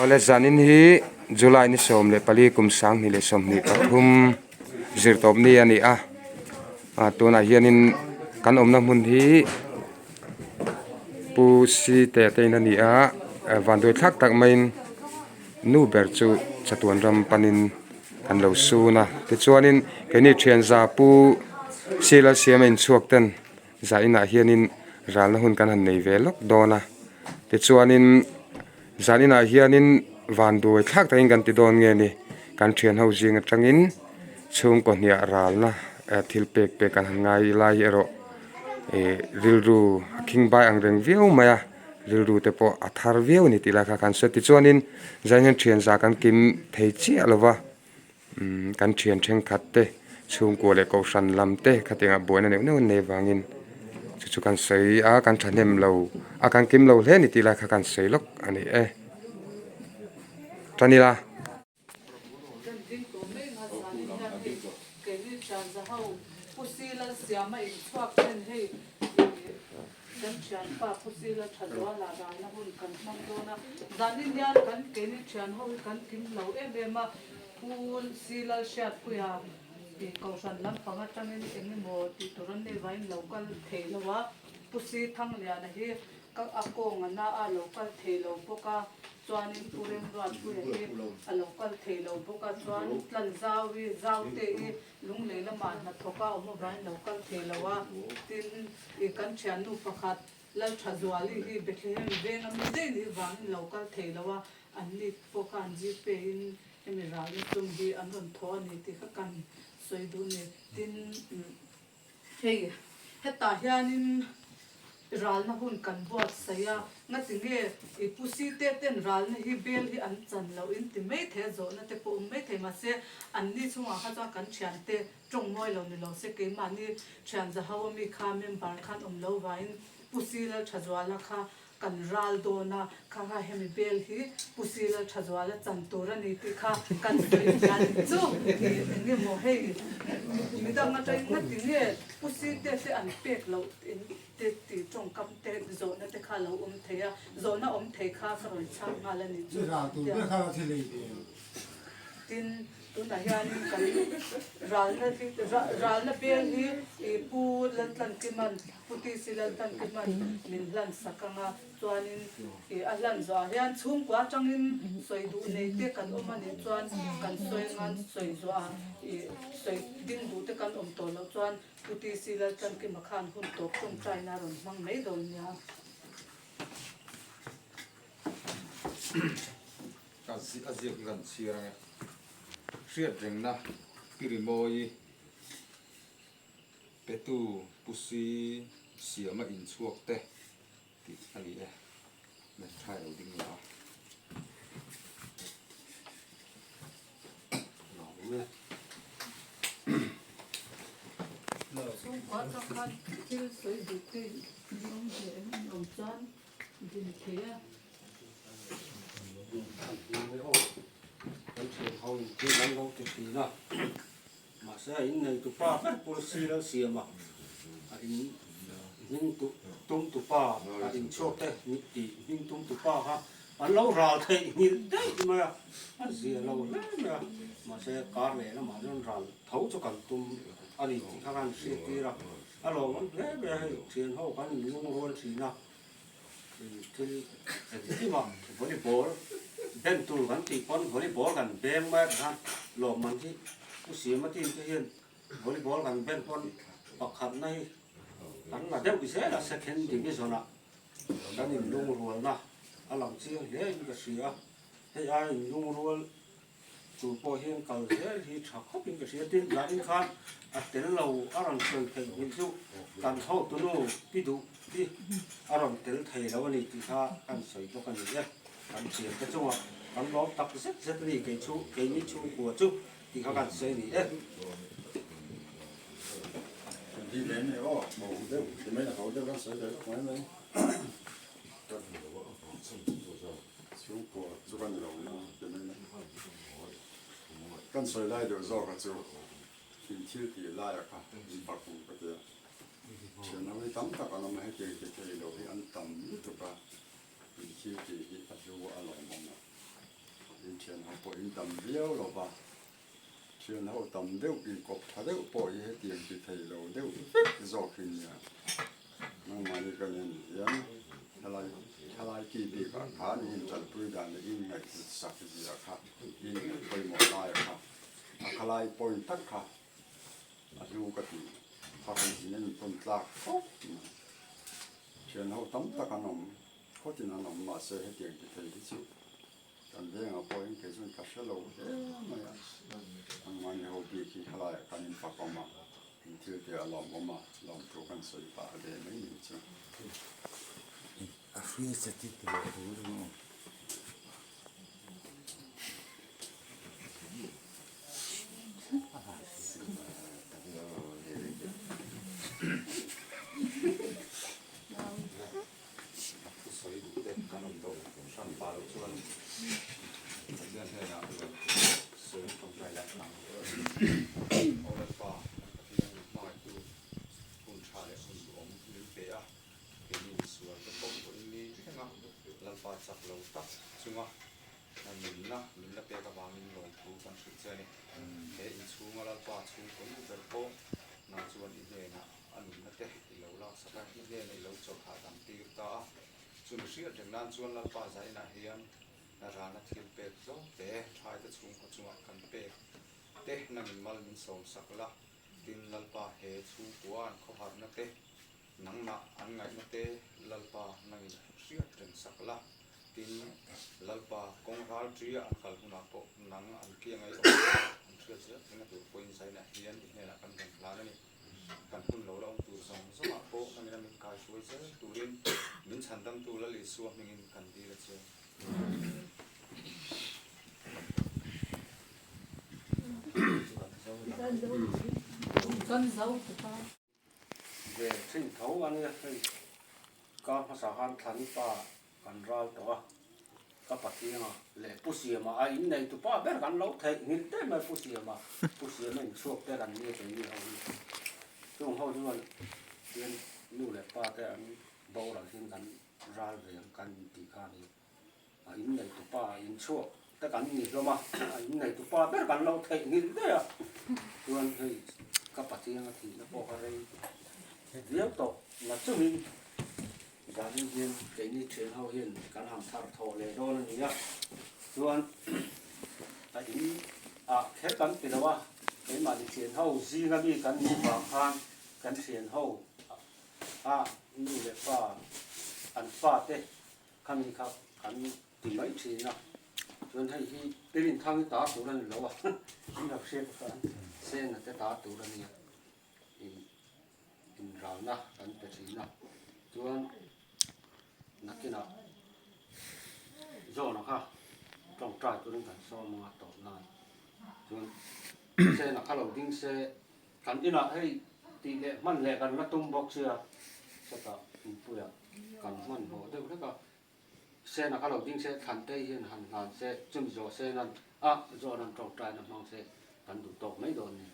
Awle zanin hi July ni 14 kum 2023 zirtawp ni a ni a ah tunah hianin kan awmna hmun hi Pu Site te in a ni a vanduai thlak tak maiin nu ber chu chatuan ram panin an lo sun a tichuanin keini thianza Pu Sila siama inchhuak ten Zah inah hianin ralna hun kan han nei ve lawk dawn a, tichuanin zan inah hianin vanduai thlak takin kan ti dawn nge ni, kan thian ho zing atangin chhungkaw hniah ralna thil pek pek kan han ngai lai hi erawh ih rilru a khingbai ang reng viau mai a, rilru te pawh a thar viau a ni tih lai kha kan hre, tichuanin zan hian thian zah kan kim thei chiah lo va. Umm kan thian thenkhat te chhungkua leh kohhran lam te khatiangah buaina neuh neuh an nei avangin chu chu kan sawi a kan thahnem lo a kan kim lo hle a ni tih lai kha kan sawi lawk a ni e tan ila. Kan thianpa Phusila Thazuala ralna hun kan hmang dawn a, zanin hian kan keini thian ho hi kan kim lo em em a, Pu Silal Hriatpuia tih Kohhran lampang atangin eng emaw tih tur an nei vangin lo kal thei lo a, Pu Si Thangliana hi ka a kawng a na a lo kal thei lo bawk a, chuanin Pu Remruatpuia hi a lo kal thei lo bawk a, chuan Tlanzaui Zaute-i Lunglei lamah hnathawk a awm avangin lo kal thei lo a, tin i kan thiannu pakhat Lalthazuali hi Bethlehem venga mi daih nih vangin lo kal thei lo a, an ni pawh khan Gpay in hemi ralna tum hi an rawn thaw a ni tih kha kan sawi duh a ni. Tin, hei hetah hianin Ralna hun kan buatsaih a, ngati nge i pu site ten ralna hi bel hi an chan loh in ti mai thei a, zawhna te pawh awm mai thei mahse an ni chungah kha chuan kan thiante tawng mawi lo ni lo se keimahni thian zahau ami kha member khan awm lo vangin Pu Silalthazuala kha kan ral dawn a, kha kha hemi bel hi Pu Silalthazuala chan tur a ni tih kha kan sawi hian chu i eng emaw hei midang atangin ngati nge Pu Site te an pek loh in te tih tawngkam te zawhna te kha lo awm thei a, zawhna awm thei kha ka rawn chhang nghal a ni chu tin tunah hianin kan ralna hi ralna bel hi i Pu Laltlankima'n Pu TC Laltlankima'n min hlan sak ang a chuanin i a hlan zawhah hian chhungkua atangin sawi duh nei te kan awm a nih chuan kan sawi anga sawi zawhah i sawi ding duh te kan awm tawh loh chuan Pu TC Laltlankima khan hun tawp tawngtaina a rawn hmang mai dawn nia. Ka a ziak hi kan chhiar ange. Hriatrengna Pi Rimawi Petu Pu Si Siama inchhuak te tih a ni e. Hmeltha lo ding la a. Chhungkua atang khan thil sawi duh te in awm ve em in awm chuan din thei a. Kan thian ho in thil an lo ti thin a, mahse a innei tu pa ber pawh sil a siam a, a in hming tum tu pa a inchhuak te tih hming tum tu pa kha An lo ral theih nghilh daih mai a, a zia lo hle mai a, mahse kar leh lamah chuan ral tho chu kan tum a ni tih kha kan hriat tir a, a lawmawm hle mai a, hei thian ho kan inlungrual thin a, thil engkimah volleyball ben tur kan tih pawn volleyball kan beng mai a tikhan lawmman hi Pu Siama team te hian volleyball kan ben pawn pakhatna hi kan la deuh zel a second division ah. Kan inlungrualna a lang chiang hle in ka hria. Hei ai inlungrual tur pawh hian kal zel hi tha khawp in ka hria. Tin, zanin khan a tel lo a rawn sawi theih hmel chu kan hotunu pi duh hi a rawn tel thei lo a ni tih kha kan sawi bawk a ni e. Kan thiante chungah kan lawm tak zet zet a ni kei chu keini chhungkua chu tih kha kan sawi a ni e. Kan sawi lai deuh zawk a chu in thil tih lai a kha fak ang ka tia. Thian ho hi tam tak an awm a, hetiang ti thei lo hi an tam lutuk a, in thil tih hi a hlu a lawmawm a. in tam viau lo va, thian ho tam deuh inkawp tha deuh pawh hi hetiang ti thei lo deuh vek zawk hi nia. Nangmahni kan en hian thalai thalai ki bikah khan intanpui dan leh inngaihhlut sak zia kha inngaih pawimawh laia kha a khalai point tak kha a hlu ka ti kha kan inenkawn tlak khawp mai. Thian ho tam tak an awm. Khawtin an awm mahse hetiang ti thei hi chu kan vengah pawhin kei chuan ka hre lo hle mai a, Angmahni ho bik hi khalaiah kan infak awm a, in thil te a lawmawm a, lawmthu kan sawi pah ve mai ni chu. A hri chati ti leh ru ru ang. A thusawi duh te kan awm tawh hran pah loh chuan Pathian hnenah sawi tawngtai leh ang. Aw Lalpa, kan Pathian min hmangaihtu hun tha leh hun duhawm min pe a, keini misual te pawh pawhin mi thleng a, Lalpa chak lo tak chunga nunna min la pek avangin lawmthu kan hrilh che a ni. He inchhunga Lalpa chhungkaw nu ber pawh nang chuan i hnenah A nunna te i lo laksak a, i hnena i lo chawlh hahdam tir ta a. Chumi hriat reng nan chuan Lalpa zainah hian rana thil pek zawng te, thaite chhungkaw chungah kan pek te nangin mal min sawmsak la, tin Lalpa he chhungkua an khawharna te, nangmah an ngaihna te Lalpa nangin hriat reng sak la, tin Lalpa kawng ral tia an kal hunah pawh nang an kiang ei awm an hriat zel theihna tur pawhin zainah hian i hnenah kan rawn hlan a ni. Kan hun lo la awm tur zawng zawngah pawh nangin a min kaihruai zel turin min chhandamtu Lal Isua hmingin kan dil a che. Ve thin tho a nia hei kar hmasa khan thlani pa kan ral tawh a, ka Pathianga leh Pu Siama a innei tu pa ber kan lo theih nghilh teh mai Pu Siama, Pu Siama inchhuak te kan nia keini ho hi. Chung ho chuan tian nu leh pa te an boral hian kan ral ve ang kan intih kha a ni. A innei tu pa inchhuak te kan ni hlawm a, a innei tu pa ber kan lo theih nghilh daih a, chuan hei ka Pathianga thihna pawh ka rei viau tawh na chungin Zanin hian keini thian ho hian kan han thar thawh leh dawn a ni a, chuan a in ah kher kan ti lo a, keimahni thian ho zinga mi kan nih vang khan kan thian ho a nu leh pa an fa te khami kha kan ti mai thin a, chuan hei hi Pirinthang hi ta tur a ni lo a, in lo hriat khan Sena te ta tur a nia. Inralna kan pe thin a, chuan nakinah John-a kha tawngtai turin kan sawm anga tawp nan chuan Sena kha lo ding se kan inah hei tih leh hman leh kan la tum bawk sia chutah inpuiah kan hmanhmawh deuh hlek a. Sena kha lo ding se, Thlantei hian han hlan se, chumi zawh Sena'n a John-a'n tawngtaina hmang se kan duh tawk mai dawn ni.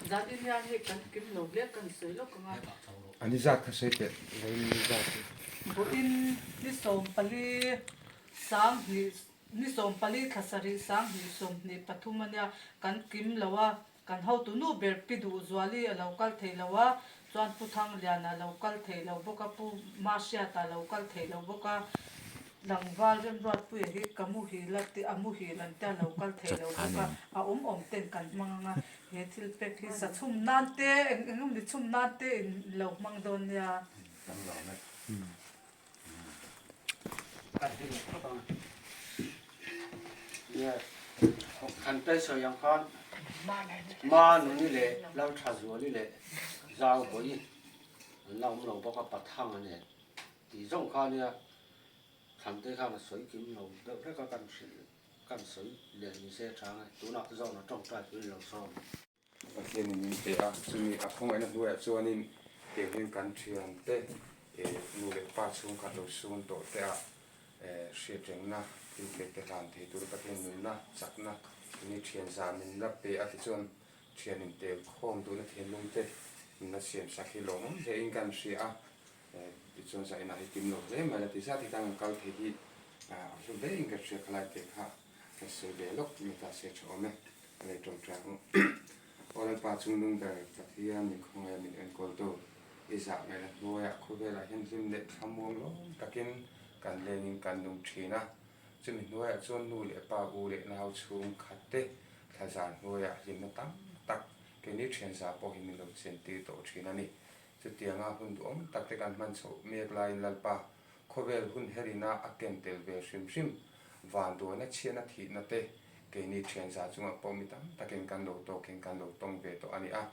Zanin hian hei kan kim lo hle kan sawi lawk ang a. A ni zat kha sawi teh, vawiin ni zat hi. Vawiin ni 14 sanghnih ni 14 thla sarih sanghnih 23 a nia kan kim lo a. Kan hotu nu ber Pi Duhzuali a lo kal thei lo a, chuan Pu Thangliana a lo kal thei lo bawk a, Pu Mahriata a lo kal thei lo bawk a, Tlangval Remruatpuia hi ka muhil a ti a muhil an tia a lo kal thei lo bawk a, a awm awm ten kan hmang ang a, he thil pek hi sa chhum nan te eng eng emaw ni chhum nan te in lo hmang dawn nia. Kan hlim khawp ang. Nia, kan te sawi ang khan Ma Nuni leh Lalthazuali leh Zau Bawi an la awm lo bawk a, Pathang a nen tih zawng kha nia Thante khan a sawi kim lo deuh hlek a, kan hrilh kan sawi leh ni se tha ang e, tunah zawhna tawngtai turin lo sawm. Pathianin min pe a, chumi a khawngaihna hnuaiah chuanin tiang hian kan thiante nu leh pa chhungkhat lo sun tawh te ah hriatrengna thil pek te hlan thei tur Pathian nunna chakna chumi thian zah min la pe a tichuan thian intel khawm duhna thinlung te nunna siam sak hi lawmawm hle in kan hria a, tichuan zah inah hi kim lo hle mai la ti zat hi tan kan kal thei hi. A hlu hle in ka hria khalai te kha kan sawi ve lawk ni ta se tha awm e. Ka lei tawngtai ang u. Aw Lalpa chungnung ber Pathian min khawngaih a min enkawl tu i zah ngaihna hnuaiah khawvelah hian hlim leh thlamuang lawm takin kan lengin kan nung thin a. Chumi hnuaiah chuan nu leh pa u leh nau chhung khat te thlazar hnuaiah hlimna tam tak keini thianza pawh hi min lo chentir tawh thin a ni. Chutianga hun duhawm tak te kan hman chhoh mek laiin Lalpa Khawvel hun herina a ken tel ve hrim hrim. Vanduaina chhiatna thihna te keini thianza chungah pawh mi tam takin kan lo tawkin kan lo tawng ve tawh a ni a.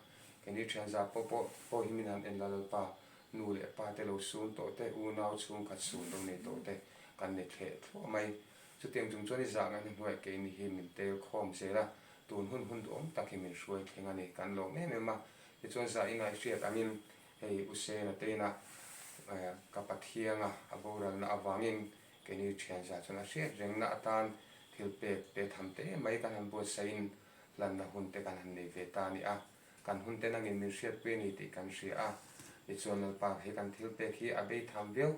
Keini thianza pawh pawh pawh hi min han en la Lalpa nu leh pa te lo sun tawh te, unau chhungkhat sun lo nei tawh te kan ni thleh thluah mai. Chutiang chung chuan i zah ngaihna hnuaiah keini hi min tel khawm zel a, tun hun hun duhawm tak hi min hruai thleng a ni. Kan lawm em em a, tichuan zah i ngaihriat angin Hei U Sena te inah ka Pathianga a boralna avangin keini thianza chuan a hriat rengna atan thil pek te tham te mai kan han buatsaihin hlanna hun te kan han nei ve ta a ni a. Kan hun te nangin min hriatpui a ni tih kan hria a. Tichuan Lalpa he kan thil pek hi a bei tham viau,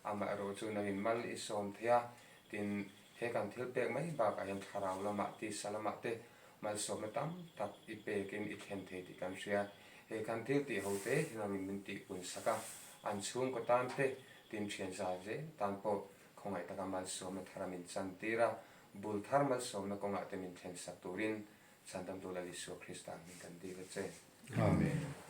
amaherawh chu nangin mal i sawm thei a, tin he kan thil pek mai bakah hian thlarau lamah tisa lamah te Malsawmna tam tak i pekin i thlen thei tih kan hria. He kan thil tih ho te hian min tih pun sak a, an chhungkaw tan te, tin thian zal zel tan pawh khawngaih taka malsawmna thara min chan tir a, bul thar malsawmna kawngah te min thlen sak turin Chhandamtu Lal Isua Krista hming kan dil a che. Amen.